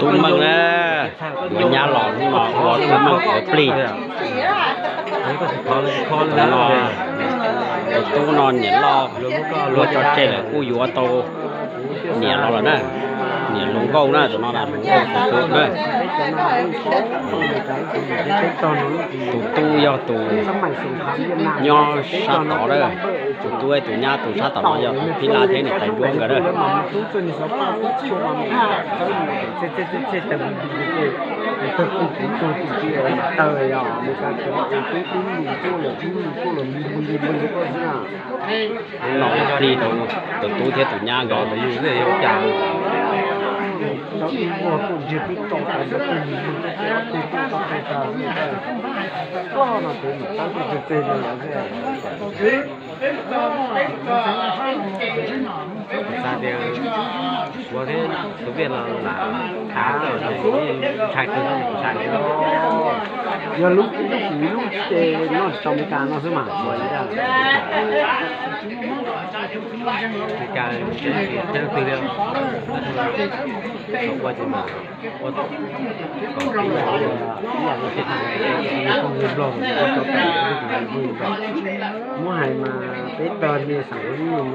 ຕຸ້ມເບິ່ງເດີ ຫົວຍາຫຼອງ ຫົວຕຸ້ມມັນເອີປລີ ຕົວນອນ ຕົວຕູ້ນອນໜຽນຫຼໍ່ ລົດຈອດເຈເລີຍ ກູ້ຢູ່ອາໂຕ ໜຽນຫຼໍ່ລະນະ ໜຽນລົງເກົ້ານະ ຕົວນອນນະ ລົງເກົ້າສຸດໆເດີ ຕູຕູ້ຍໍຕູຍໍຊາຕໍເດີ ຕູຕູ້ເອີຍຕູຍ່າຕູຊາຕໍຍໍຍໍ ພີລາເທນນີ້ໄປດວງກັນເດີ. ນ້ອງພຣີໂຕ ໂຕຕູ້ເທດຕູຍ່າກໍຢູ່ເລື້ອຍຢູ່ຈາງ ສາດຽວ ຫົວເທສະເວນລະຫຼານ ຂາເຈົ້ານີ້ ຊາຍຄື ຊາຍຄື ຢ່າລຸກ ລຸກ ລຸກ ເຕນອນຕອມການເນາະ ສະໝາດ ບໍ່ໄດ້ ການເຈົ້າຄືດຽວ ວ່າຈະມາ ບໍ່ໃຫ້ມາເປັນຕອນມີສັງຄົມ